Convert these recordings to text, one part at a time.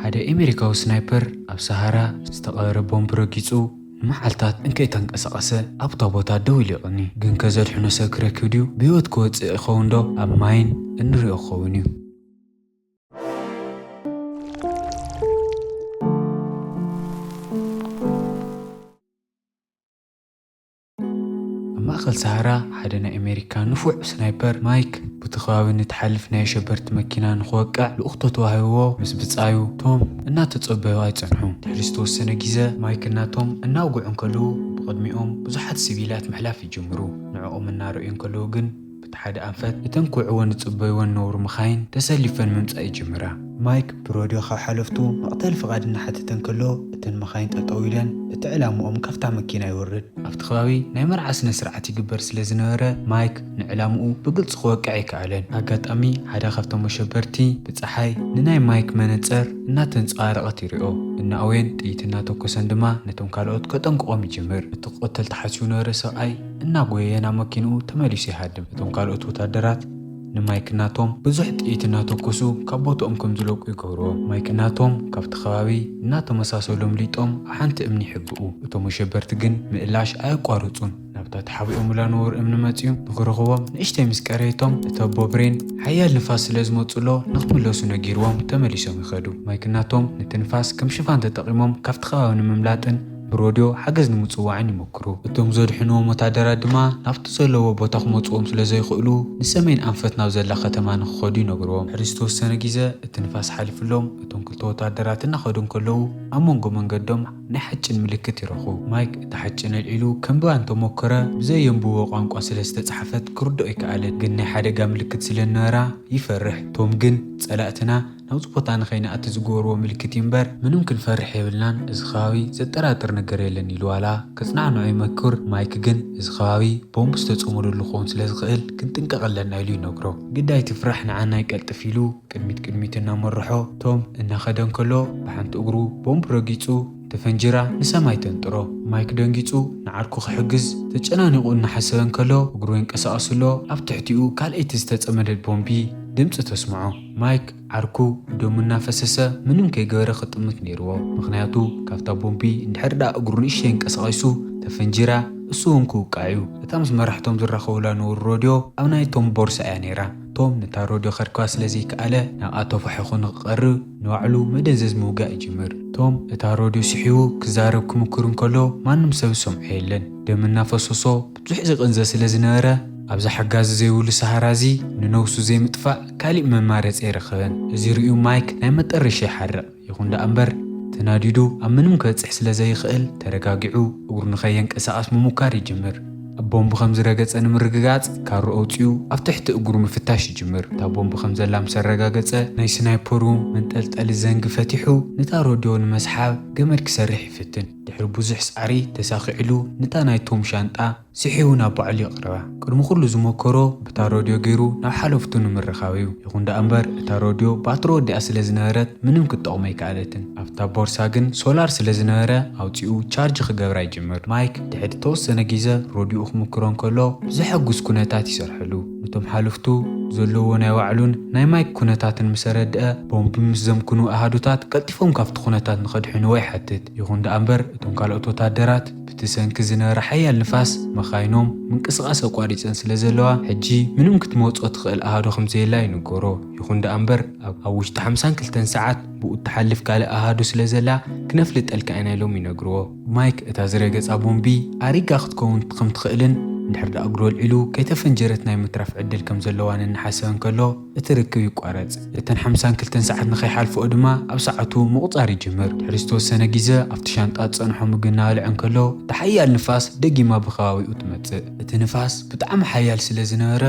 ሓደ ኣሜሪካዊ ስናይፐር ኣብ ሰሃራ ዝተቐበረ ቦምብ ረጊጹ ንመዓልታት እንከይተንቀሳቐሰ ኣብታ ቦታ ደው ኢሉ ይቕኒ። ግን ከዘድሕኖ ሰብ ክረክብ ድዩ? ብህይወት ክወጽእ ይኸውን ዶ? ኣብ ማይን እንሪኦ ክኸውን እዩ። ኣብ ማእከል ሰሃራ ሓደ ናይ ኣሜሪካ ንፉዕ ስናይፐር ማይክ፣ ብቲ ከባቢ ንትሓልፍ ናይ ኣሸበርቲ መኪና ንኽወቅዕ ልኡኽቶ ተዋሂብዎ ምስ ብጻዩ ቶም እናተጸበዩ ኣይጸንሑ። ድሕሪ ዝተወሰነ ግዜ ማይክ እና ቶም እናውግዑ እንከለዉ ብቕድሚኦም ብዙሓት ሲቪላት ምሕላፍ ይጅምሩ። ንዕኦም እናረእዩ እንከለዉ ግን ብቲ ሓደ ኣንፈት እተን ክውዕወን ዝጽበይወን ነውሪ መኻይን ተሰሊፈን ምምጻእ ይጅምራ። ማይክ ብሮድዮ ካብ ሓለፍቱ መቕተሊ ፍቓድ እናሓተተ እንከሎ እተን መኻይን ጠጠው ኢለን እቲ ዕላምኦም ካብታ መኪና ይወርድ። ኣብቲ ከባቢ ናይ መርዓ ስነ ስርዓት ይግበር ስለ ዝነበረ ማይክ ንዕላምኡ ብግልጺ ክወቅዕ ኣይከኣለን። ኣጋጣሚ ሓደ ካብቶም ኣሸበርቲ ብጸሓይ ንናይ ማይክ መነጸር እናተንጸባረቐት ይሪኦ። እናኣወየን ጥይት እናተኮሰን ድማ ነቶም ካልኦት ከጠንቅቖም ይጅምር። እቲ ክቕተል ተሓሲቡ ነበረ ሰብኣይ እናጎየየ ናብ መኪንኡ ተመሊሱ ይሃድም። እቶም ካልኦት ወታደራት ንማይክ እና ቶም ብዙሕ ጥይት እናተኮሱ ካብ ቦታኦም ከም ዝለቁ ይገብርዎም። ማይክ እና ቶም ካብቲ ከባቢ እናተመሳሰሉ ኣምሊጦም ኣብ ሓንቲ እምኒ ይሕብኡ። እቶም ኣሸበርቲ ግን ምእላሽ ኣየቋረጹን። ናብታ ተሓቢኦምላ ነበሩ እምኒ መጺኡ ንኽረኽቦም ንእሽተይ ምስ ቀረየቶም እቲ ኣቦ ብሬን ሓያል ንፋስ ስለ ዝመጹሎ ንኽምለሱ ነጊርዎም ተመሊሶም ይኸዱ። ማይክ እና ቶም ነቲ ንፋስ ከም ሽፋን ተጠቒሞም ካብቲ ከባቢ ንምምላጥን ብሮድዮ ሓገዝ ንምጽዋዕን ይመክሩ። እቶም ዘድሕንዎም ወታደራት ድማ ናብቲ ዘለዎ ቦታ ክመጽዎም ስለ ዘይኽእሉ ንሰሜን ኣንፈት ናብ ዘላ ከተማ ንኽኸዱ ይነግርዎም። ድሕሪ ዝተወሰነ ግዜ እቲ ንፋስ ሓሊፍሎም እቶም ክልተ ወታደራት እናኸዱ እንከለዉ ኣብ መንጎ መንገዶም ናይ ሓጭን ምልክት ይረኽቡ። ማይክ እቲ ሓጭን ኣልዒሉ ከንብባ እንተሞከረ ብዘየንብቦ ቋንቋ ስለ ዝተጻሕፈት ክርድኦ ኣይከኣለን። ግን ናይ ሓደጋ ምልክት ስለ ዝነበራ ይፈርሕ። ቶም ግን ጸላእትና ናብዚ ቦታ ንኸይንኣቲ ዝገብርዎ ምልክት እዩ እምበር ምንም ክንፈርሕ የብልናን፣ እዚ ከባቢ ዘጠራጥር ነገር የለን ኢሉ ዋላ ከጽናንዖ ይመክር። ማይክ ግን እዚ ከባቢ ቦምብ ዝተጸመደሉ ክኸውን ስለ ዝኽእል ክንጥንቀቕ ኣለና ኢሉ ይነግሮ። ግዳይ ትፍራሕ ንዓና ይቀልጥፍ ኢሉ ቅድሚት ቅድሚት እናመርሖ ቶም እናኸደ እንከሎ ብሓንቲ እግሩ ቦምብ ረጊጹ ተፈንጂራ ንሰማይ ተንጥሮ። ማይክ ደንጊጹ ንዓርኩ ክሕግዝ ተጨናኒቑ እናሓሰበ እንከሎ እግሩ የንቀሳቕስ ኣሎ። ኣብ ትሕቲኡ ካልኣይቲ ዝተጸመደት ቦምቢ ድምጺ ተስምዖ። ማይክ ዓርኩ ደሙ እናፈሰሰ ምንም ከይገበረ ክጥምት ነይርዎ። ምኽንያቱ ካብታ ቦምቢ እንድሕር ደኣ እግሩ ንእሽተይ እንቀሳቒሱ ተፈንጂራ እሱ እውን ክውቃዕ እዩ። እታ ምስ መራሕቶም ዝራኸቡላ ነውሪ ሮድዮ ኣብ ናይ ቶም ቦርሳ እያ ነይራ። ቶም ነታ ሮድዮ ከርክባ ስለ ዘይከኣለ ናብኣ ተፋሒኹ ንኽቐርብ ንባዕሉ መደንዘዝ ምውጋእ ይጅምር። ቶም እታ ሮድዮ ስሒቡ ክዛረብ ክምክር እንከሎ ማንም ሰብ ዝሰምዖ የለን። ደም እናፈሰሶ ብዙሕ ዝቕንዘ ስለ ዝነበረ ኣብዛ ሓጋዚ ዘይብሉ ሰሃራ እዚ ንነብሱ ዘይምጥፋእ ካሊእ መማረፂ ኣይረኸበን። እዚ ርእዩ ማይክ ናይ መጠረሻ ይሓርቕ። ይኹን ደኣ እምበር ተናዲዱ ኣብ ምንም ክበጽሕ ስለ ዘይኽእል ተረጋጊዑ እግሩ ንኸየንቀሳቐስ ምሙካር ይጅምር። ኣብ ቦምብ ከም ዝረገጸ ንምርግጋጽ ካሩ ኣውጺኡ ኣብ ትሕቲ እግሩ ምፍታሽ ይጅምር። እታ ቦምብ ከም ዘላ ምስ ኣረጋገጸ ናይ ስናይፐሩ መንጠልጠሊ ዘንጊ ፈቲሑ ነታ ሮድዮ ንመስሓብ ገመድ ክሰርሕ ይፍትን። ድሕሪ ብዙሕ ጻዕሪ ተሳኺዕሉ ነታ ናይ ቶም ሻንጣ ስሒቡ ናብ ባዕሉ የቕርባ። ቅድሚ ኩሉ ዝመከሮ ብታ ሮድዮ ገይሩ ናብ ሓለፍቱ ንምርኻብ እዩ። ይኹን ደኣ እምበር እታ ሮድዮ ባትሪ ወዲኣ ስለ ዝነበረት ምንም ክትጠቕሞ ኣይከኣለትን። ኣብታ ቦርሳ ግን ሶላር ስለ ዝነበረ ኣውጺኡ ቻርጅ ክገብራ ይጅምር። ማይክ ድሕሪ ተወሰነ ግዜ ሮድዮኡ ክምክሮ እንከሎ ብዘሐጉስ ኩነታት ይሰርሐሉ። ነቶም ሓለፍቱ ዘለዎ ናይ ባዕሉን ናይ ማይክ ኩነታትን ምስ ኣረድአ ቦምብ ምስ ዘምክኑ ኣሃዱታት ቀልጢፎም ካብቲ ኩነታት ንኸድሕንዎ ይሓትት። ይኹን ደኣ እምበር እቶም ካልኦት ወታደራት ብቲ ሰንኪ ዝነበረ ሓያል ንፋስ መኻይኖም ምንቅስቓስ ኣቋሪጸን ስለ ዘለዋ ሕጂ ምንም ክትመጾ ትኽእል ኣሃዱ ከም ዘየላ ይንገሮ። ይኹን ደኣ እምበር ኣብ ኣብ ውሽጢ ሓምሳን ክልተን ሰዓት ብኡ እትሓልፍ ካልእ ኣሃዱ ስለ ዘላ ክነፍልጠልካ ኢና ኢሎም ይነግርዎ። ማይክ እታ ዝረገጻ ቦምቢ ኣሪጋ ክትከውን ከም ትኽእልን እንድሕር ደኣ እግሩ ኣልዒሉ ከይተፈንጀረት ናይ ምትራፍ ዕድል ከም ዘለዋን እናሓሰበ እንከሎ እቲ ርክብ ይቋረጽ። እተን ሓምሳን ክልተን ሰዓት ንኸይሓልፍኦ ድማ ኣብ ሰዓቱ ምቑጻር ይጅምር። ድሕሪ ዝተወሰነ ግዜ ኣብቲ ሻንጣ ዝጸንሖ ምግቢ እናበልዐ እንከሎ እቲ ሓያል ንፋስ ደጊማ ብከባቢኡ ትመጽእ። እቲ ንፋስ ብጣዕሚ ሓያል ስለ ዝነበረ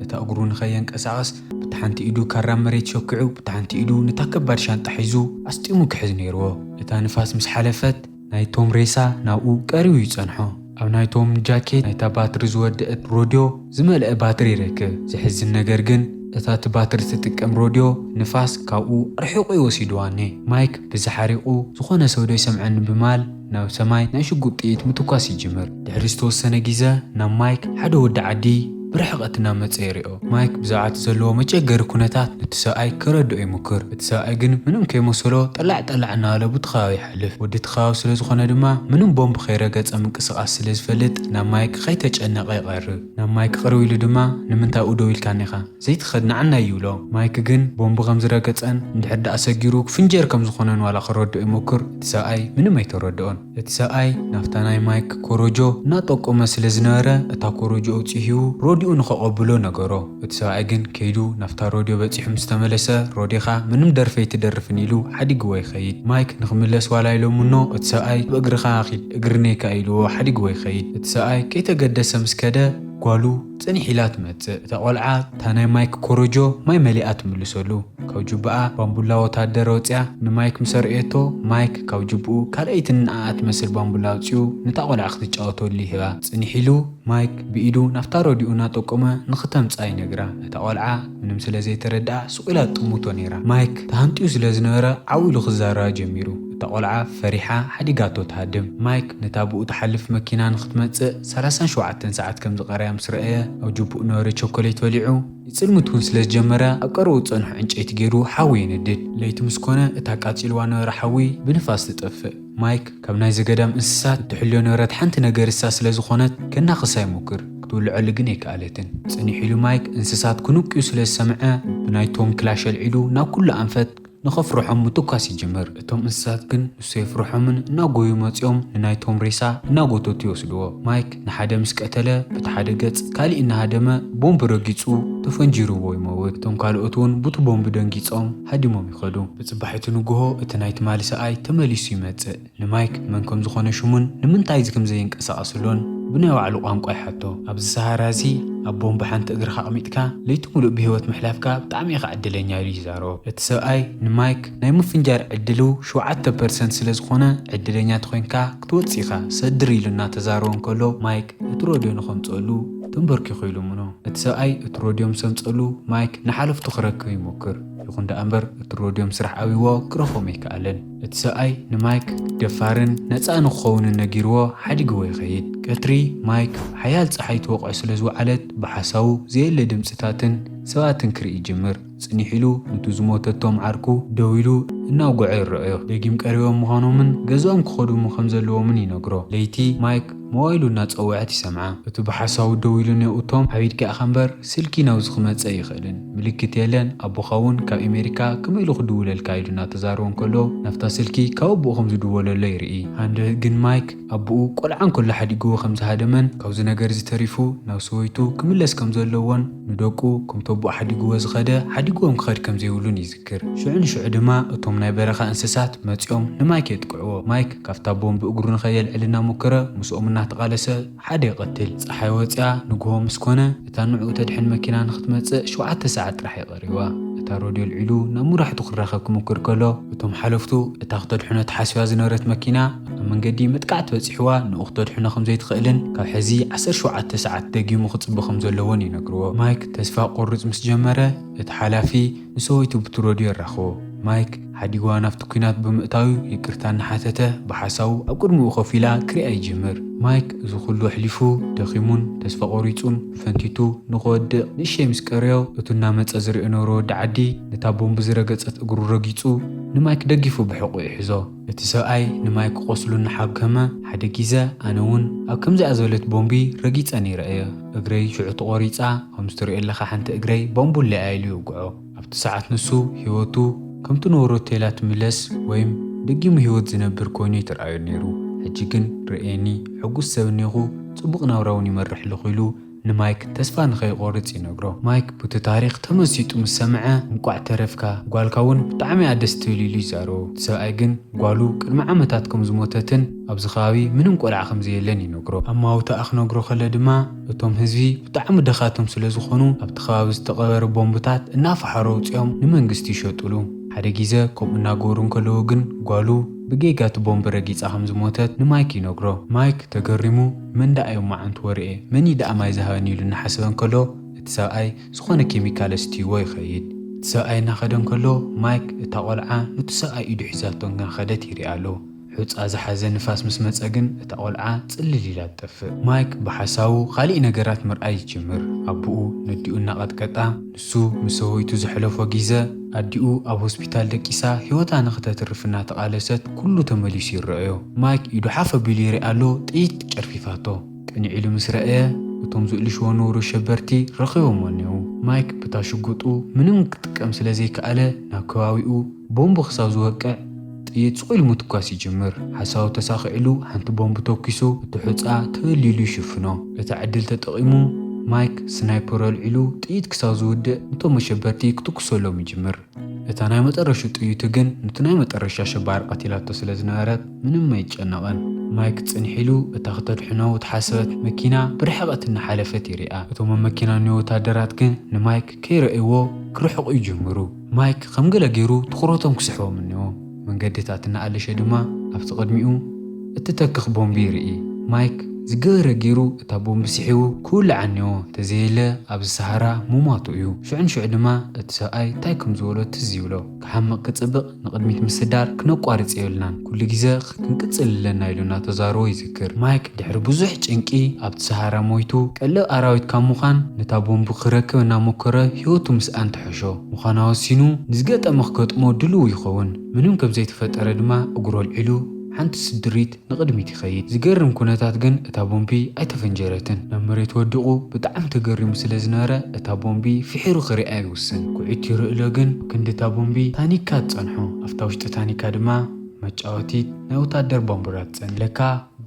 እታ እግሩ ንኸየንቀሳቐስ ብቲ ሓንቲ ኢዱ ካራ መሬት ሸኪዑ ብቲ ሓንቲ ኢዱ ነታ ከባድ ሻንጣ ሒዙ ኣስጢሙ ክሕዝ ነይርዎ። እታ ንፋስ ምስ ሓለፈት ናይ ቶም ሬሳ ናብኡ ቀሪቡ ይጸንሖ። ኣብ ናይ ቶም ጃኬት ናይታ ባትሪ ዝወደአት ሮድዮ ዝመልአ ባትሪ ይረክብ። ዘሕዝን ነገር ግን እታ እቲ ባትሪ ትጥቀም ሮድዮ ንፋስ ካብኡ ኣርሒቑ እዩ ወሲድዋ እኔ። ማይክ ብዚ ሓሪቑ ዝኾነ ሰብ ዶ ይሰምዐኒ ብማል ናብ ሰማይ ናይ ሽጉጥ ጥይት ምትኳስ ይጅምር። ድሕሪ ዝተወሰነ ግዜ ናብ ማይክ ሓደ ወዲ ዓዲ ብርሕቐት እናመጸ ይሪኦ። ማይክ ብዛዕባ እቲ ዘለዎ መጨገሪ ኩነታት ነቲ ሰብኣይ ከረድኦ ይሙክር። እቲ ሰብኣይ ግን ምንም ከይመሰሎ ጠላዕ ጠላዕ እናበለ ቡቲ ከባቢ ይሓልፍ። ወዲ እቲ ከባቢ ስለ ዝኾነ ድማ ምንም ቦምብ ከይረገጸ ምንቅስቓስ ስለ ዝፈልጥ ናብ ማይክ ከይተጨነቐ ይቐርብ። ናብ ማይክ ቅርብ ኢሉ ድማ "ንምንታይ ኣብኡ ደው ኢልካኒ ኢኻ? ዘይትኸድ ንዓና" ይብሎ። ማይክ ግን ቦምብ ከም ዝረገጸን እንድሕር ደኣ ሰጊሩ ክፍንጀር ከም ዝኾነን ዋላ ክረድኦ ይሞክር፣ እቲ ሰብኣይ ምንም ኣይተረድኦን። እቲ ሰብኣይ ናብታ ናይ ማይክ ኮሮጆ እናጠቆመ ስለ ዝነበረ እታ ኮሮጆ ኣውጺኡ ሂቡ ሮዲኡ ንኸቐብሎ ነገሮ። እቲ ሰብኣይ ግን ከይዱ ናብታ ሮድዮ በጺሑ ምስ ተመለሰ ሮዴኻ ምንም ደርፊ ኣይትደርፍን ኢሉ ሓዲግዎ ይኸይድ። ማይክ ንኽምለስ ዋላ ኢሎምኖ እቲ ሰብኣይ "ብእግርኻ ኺድ እግርኔካ" ኢልዎ ሓዲግዎ ይኸይድ። እቲ ሰብኣይ ከይተገደሰ ምስ ከደ ጓሉ ጽንሕ ኢላ ትመጽእ። እታ ቆልዓ እታ ናይ ማይክ ኮሮጆ ማይ መሊኣ ትምልሰሉ። ካብ ጁባኣ ባምቡላ ወታደር ኣውጽያ ንማይክ ምስ ኣርእየቶ ማይክ ካብ ጁብኡ ካልኣይቲ ንኣኣ ትመስል ባምቡላ ኣውጺኡ ነታ ቆልዓ ክትጫወተሉ ይህባ። ጽንሕ ኢሉ ማይክ ብኢዱ ናብታ ሮድዮ እናጠቆመ ንኽተምጽኣ ይነግራ። እታ ቆልዓ ምንም ስለ ዘይተረድኣ ስቕ ኢላ ትጥምቶ ነይራ። ማይክ ተሃንጥዩ ስለ ዝነበረ ዓው ኢሉ ክዛረባ ጀሚሩ። እታ ቆልዓ ፈሪሓ ሓዲጋቶ ትሃድም። ማይክ ነታ ብኡ ትሓልፍ መኪና ንኽትመጽእ ሰላሳን ሸውዓተን ሰዓት ከም ዝቐረያ ምስ ረኣየ ኣብ ጁብኡ ነበረ ቸኮሌት በሊዑ ይጽልምት እውን ስለ ዝጀመረ ኣብ ቀረቡ ዝጸንሖ ዕንጨይቲ ገይሩ ሓዊ የንድድ። ለይቲ ምስ ኮነ እታ ቃጺልዋ ነበረ ሓዊ ብንፋስ ትጠፍእ። ማይክ ካብ ናይ ዘገዳም እንስሳት እትሕልዮ ነበረት ሓንቲ ነገር እሳ ስለ ዝኾነት ከናኽሳ ይሞክር፣ ክትውልዐሉ ግን ኣይከኣለትን። ጽኒሕ ኢሉ ማይክ እንስሳት ክንቅዩ ስለ ዝሰምዐ ብናይ ቶም ክላሽ ኣልዒሉ ናብ ኩሉ ኣንፈት ንኸፍርሖም ምትኳስ ይጅምር። እቶም እንስሳት ግን ንሱ የፍርሖምን እናጎዩ መጺኦም ንናይ ቶም ሬሳ እናጎተቱ ይወስድዎ። ማይክ ንሓደ ምስ ቀተለ በቲ ሓደ ገጽ ካሊእ እናሃደመ ቦምብ ረጊጹ ተፈንጂርዎ ይመውት። እቶም ካልኦት እውን ቡቲ ቦምብ ደንጊጾም ሃዲሞም ይኸዱ። ብጽባሒቱ ንግሆ እቲ ናይ ትማሊ ሰብኣይ ተመሊሱ ይመጽእ። ንማይክ መን ከም ዝኾነ ሽሙን ንምንታይ እዚ ከም ዘየንቀሳቐስሎን ብናይ ባዕሉ ቋንቋ ይሓቶ። ኣብዚ ሰሃራ እዚ ኣብ ቦምብ ሓንቲ እግርኻ ኣቕሚጥካ ለይቲ ሙሉእ ብህይወት ምሕላፍካ ብጣዕሚ ኢኻ ዕድለኛ ኢሉ ይዛረቦ። እቲ ሰብኣይ ንማይክ ናይ ምፍንጃር ዕድሉ ሸውዓተ ፐርሰንት ስለ ዝኾነ ዕድለኛ ተኾይንካ ክትወጽእ ኢኻ ሰድር ኢሉ እናተዛረቦ እንከሎ ማይክ እቲ ሮድዮ ንኸምጽኣሉ ተንበርኪኹ ይልምኖ። እቲ ሰብኣይ እቲ ሮድዮ ምስ ኣምጸሉ ማይክ ንሓለፍቱ ክረክብ ይሞክር። ይኹን ደኣ እምበር እቲ ሮድዮ ምስራሕ ኣብይዎ ክረኽቦም ኣይከኣለን። እቲ ሰብኣይ ንማይክ ደፋርን ነጻ ንክኸውንን ነጊርዎ ሓዲግዎ ይኸይድ። ቀትሪ ማይክ ሓያል ጸሓይ ትወቕዖ ስለ ዝወዓለት ብሓሳቡ ዘየለ ድምጽታትን ሰባትን ክርኢ ይጅምር። ጽኒሕ ኢሉ ነቲ ዝሞተ ቶም ዓርኩ ደው ኢሉ እናውግዖ ይረኣዮ። ደጊም ቀሪቦም ምዃኖምን ገዛኦም ክኸዱ ከም ዘለዎምን ይነግሮ። ለይቲ ማይክ ሞባይሉ እናጸወዐት ይሰምዓ። እቲ ብሓሳቡ ደው ኢሉ ነይሩ ቶም ሓቢድካ ኢኻ እምበር ስልኪ ናብዚ ክመጽእ ኣይኽእልን። ምልክት የለን። ኣቦኻ እውን ካብ ኣሜሪካ ከመይ ኢሉ ክድውለልካ ኢሉ እናተዛረቦ እንከሎ ናብታ ስልኪ ካብ ኣቦኡ ከም ዝድወለሎ ይርኢ። ሃንደ ግን ማይክ ኣቦኡ ቆልዓ እንከሎ ሓዲግዎ ከም ዝሃደመን ካብዚ ነገር እዚ ተሪፉ ናብ ሰበይቱ ክምለስ ከም ዘለዎን ንደቁ ከምቲ ኣቦኡ ሓዲግዎ ዝኸደ ሓዲግዎም ክኸድ ከም ዘይብሉን ይዝክር። ሽዑ ንሽዑ ድማ እቶም ናይ በረኻ እንስሳት መጺኦም ንማይክ የጥቅዕዎ። ማይክ ካብታ ቦምብ እግሩ ንኸየልዕል እናሞከረ ምስኦም እናተቓለሰ ሓደ ይቐትል። ጸሓይ ወጺኣ ንግሆ ምስ ኮነ እታ ንዕኡ ተድሕን መኪና ንኽትመጽእ ሸውዓተ ሰዓት ጥራሕ እዩ ቀሪዋ። እታ ሮድዮ ኣልዒሉ ናብ መራሕቱ ክራኸብ ክምክር ከሎ እቶም ሓለፍቱ እታ ክተድሕኖ ተሓሲባ ዝነበረት መኪና ኣብ መንገዲ መጥቃዕቲ በጺሕዋ ንኡ ክተድሕኖ ከም ዘይትኽእልን ካብ ሕዚ ዓሰርተ ሸውዓተ ሰዓት ደጊሙ ክጽበ ከም ዘለዎን ይነግርዎ። ማይክ ተስፋ ቆርጽ ምስ ጀመረ እቲ ሓላፊ ንሰበይቱ ብቲ ሮድዮ የራኽቦ። ማይክ ሓዲግዋ ናብቲ ኲናት ብምእታዉ ይቅርታ እናሓተተ ብሓሳቡ ኣብ ቅድሚኡ ኮፍ ኢላ ክሪኣ ይጅምር። ማይክ እዚ ኩሉ ኣሕሊፉ ደኺሙን ተስፋ ቆሪጹን ፈንቲቱ ንኽወድቕ ንእሸይ ምስ ቀረዮ እቱ እናመጸ ዝሪኦ ነበረ ወዲ ዓዲ ነታ ቦምብ ዝረገጸት እግሩ ረጊጹ ንማይክ ደጊፉ ብሕቑ ይሕዞ። እቲ ሰብኣይ ንማይክ ቆስሉ እናሓከመ ሓደ ግዜ ኣነ እውን ኣብ ከምዚኣ ዝበለት ቦምቢ ረጊጸ ነይረ እየ። እግረይ ሽዑ ተቖሪጻ፣ ከምዚ ትሪኦ ኣለኻ ሓንቲ እግረይ ቦምቡለ እያ ኢሉ ይውግዖ። ኣብቲ ሰዓት ንሱ ህይወቱ ከምቲ ነበረቶ ኢላ ትምለስ ወይም ደጊሙ ህይወት ዝነብር ኮይኑ ይትርኣዮ ነይሩ። ሕጂ ግን ርእየኒ ሕጉስ ሰብ እኒኹ ጽቡቕ ናብራ እውን ይመርሕ ኣለኹ ኢሉ ንማይክ ተስፋ ንኸይቆርጽ ይነግሮ። ማይክ ብቲ ታሪኽ ተመሲጡ ምስ ሰምዐ እንቋዕ ተረፍካ፣ ጓልካ እውን ብጣዕሚ እያ ደስ ትብል ኢሉ ይዛረቦ። እቲ ሰብኣይ ግን ጓሉ ቅድሚ ዓመታት ከም ዝሞተትን ኣብዚ ከባቢ ምንም ቆልዓ ከም ዘየለን ይነግሮ። ኣማውታኣ ክነግሮ ከለ ድማ እቶም ህዝቢ ብጣዕሚ ደኻቶም ስለ ዝኾኑ ኣብቲ ከባቢ ዝተቐበረ ቦምብታት እናፈሓሩ ኣውፂኦም ንመንግስቲ ይሸጡሉ። ሓደ ግዜ ከምኡ እናገበሩ እንከለዉ ግን ጓሉ ብጌጋ እቲ ቦምብ ረጊፃ ከም ዝሞተት ንማይክ ይነግሮ። ማይክ ተገሪሙ መን ደኣ እዮም መዓንቱ ወርኤ መን እዩ ደኣ ማይ ዝሃበኒ ኢሉ እናሓሰበ እንከሎ እቲ ሰብኣይ ዝኾነ ኬሚካል ኣስትይዎ ይኸይድ። እቲ ሰብኣይ እናኸደ እንከሎ ማይክ እታ ቆልዓ ነቲ ሰብኣይ ኢዱ ሒዛቶ እናኸደት ይሪኣ ኣሎ። ሑጻ ዝሓዘ ንፋስ ምስ መጸ ግን እታ ቆልዓ ጽልል ኢላ ትጠፍእ። ማይክ ብሓሳቡ ካሊእ ነገራት ምርኣይ ይጅምር። ኣቦኡ ነዲኡ እናቐጥቀጣ፣ ንሱ ምስ ሰበይቱ ዘሕለፎ ግዜ፣ ኣዲኡ ኣብ ሆስፒታል ደቂሳ ህይወታ ንኽተትርፍ እናተቓለሰት ኩሉ ተመሊሱ ይረኣዮ። ማይክ ኢዱ ሓፍ ኣቢሉ ይርኢ ኣሎ፣ ጥይት ጨርፊፋቶ። ቅንዕ ኢሉ ምስ ረኣየ፣ እቶም ዝእልሽዎ ነበሩ ሸበርቲ ረኺቦሞ እኔዉ። ማይክ ብታ ሽጉጡ ምንም ክጥቀም ስለ ዘይከኣለ፣ ናብ ከባቢኡ ቦምብ ክሳብ ዝወቅዕ ጥይት ስቕ ኢሉ ምትኳስ ይጅምር። ሓሳቡ ተሳኺዕሉ ሓንቲ ቦምብ ተኲሱ እቲ ሑጻ ተበሊሉ ይሽፍኖ። እቲ ዕድል ተጠቒሙ ማይክ ስናይፐር ኣልዒሉ ጥይት ክሳብ ዝውድእ ነቶም ኣሸበርቲ ክትኩሰሎም ይጅምር። እታ ናይ መጠረሹ ጥይቱ ግን ነቲ ናይ መጠረሻ ሸባሪ ቀቲላቶ ስለ ዝነበረት ምንም ኣይጨነቐን። ማይክ ጽንሕ ኢሉ እታ ክተድሕኖ እተሓሰበት መኪና ብርሕቐት እናሓለፈት ይሪኣ። እቶም ኣብ መኪና እኒኦ ወታደራት ግን ንማይክ ከይረእይዎ ክርሕቑ ይጅምሩ። ማይክ ከም ገለ ገይሩ ትኹረቶም ክስሕቦም እኒኦ። መንገድታት እናኣለሸ ድማ ኣብቲ ቅድሚኡ እትተክኽ ቦምቢ ይርኢ። ማይክ ዝገበረ ገይሩ እታ ቦምቢ ስሒቡ ክውልዓ እኒኦ። ተዘየለ ኣብዚ ሰሃራ ምሟቱ እዩ። ሽዑ ንሽዑ ድማ እቲ ሰብኣይ እንታይ ከም ዝበሎ ትዝ ይብሎ። ክሓምቕ ክጽብቕ ንቕድሚት ምስዳር ክነቋርጽ የብልናን። ኩሉ ግዜ ክንቅጽል ኣለና ኢሉ እናተዛረቦ ይዝክር። ማይክ ድሕሪ ብዙሕ ጭንቂ ኣብቲ ሰሃራ ሞይቱ ቀለብ ኣራዊት ካብ ምዃን ነታ ቦምቡ ክረክብ እናሞከረ ህይወቱ ምስኣን ተሐሾ። ምዃና ወሲኑ ንዝገጠመ ክገጥሞ ድልው ይኸውን። ምንም ከም ዘይተፈጠረ ድማ እግሩ ኣልዒሉ ሓንቲ ስድሪት ንቕድሚት ይኸይድ። ዝገርም ኩነታት ግን እታ ቦምቢ ኣይተፈንጀረትን። ናብ መሬት ወዲቑ ብጣዕሚ ተገሪሙ ስለ ዝነበረ እታ ቦምቢ ፍሒሩ ክሪኣ ይውስን። ኩዒት ይርእሎ ግን ክንዲ እታ ቦምቢ ታኒካ ትጸንሖ። ኣብታ ውሽጢ ታኒካ ድማ መጫወቲት ናይ ወታደር ባምቡራ ትጸንሕ። ለካ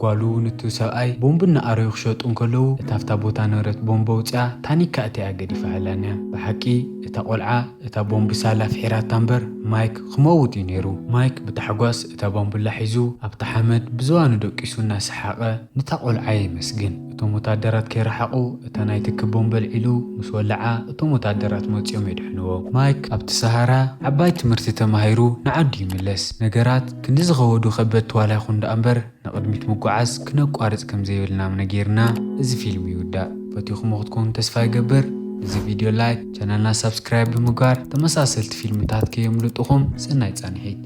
ጓሉ ነቲ ሰብኣይ ቦምቢ እናኣረዩ ክሸጡ እንከለዉ እታ ኣብታ ቦታ ነበረት ቦምቢ ኣውፅኣ ታኒካ እቲኣ ገዲፋ ሃላንያ። ብሓቂ እታ ቆልዓ እታ ቦምቢ ሳላ ፍሒራታ እምበር ማይክ ክመውት እዩ ነይሩ። ማይክ ብታሕጓስ እታ ባምቡላ ሒዙ ኣብታ ሓመድ ብዝባኑ ደቂሱ እናሰሓቐ ነታ ቆልዓ የመስግን። እቶም ወታደራት ከይረሓቑ እታ ናይ ትኪ ቦምቢ ኣልዒሉ ምስ ወለዓ እቶም ወታደራት መፂኦም የድሕንዎ። ማይክ ኣብቲ ሰሃራ ዓባይ ትምህርቲ ተማሂሩ ንዓዱ ይምለስ። ነገራት ክንዲ ዝኸበዱ ከበድቲ ዋላ ይኹን ደኣ እምበር ንቕድሚት ምጉዓዝ ክነቋርጽ ከም ዘይብልና ነጊርና እዚ ፊልም ይውዳእ። ፈቲኹሞ ክትኮኑ ተስፋ ይገብር። እዚ ቪድዮ ላይክ፣ ቻናልና ሳብስክራይብ ብምግባር ተመሳሰልቲ ፊልምታት ከየምልጥኹም ሰናይ ጻንሒት።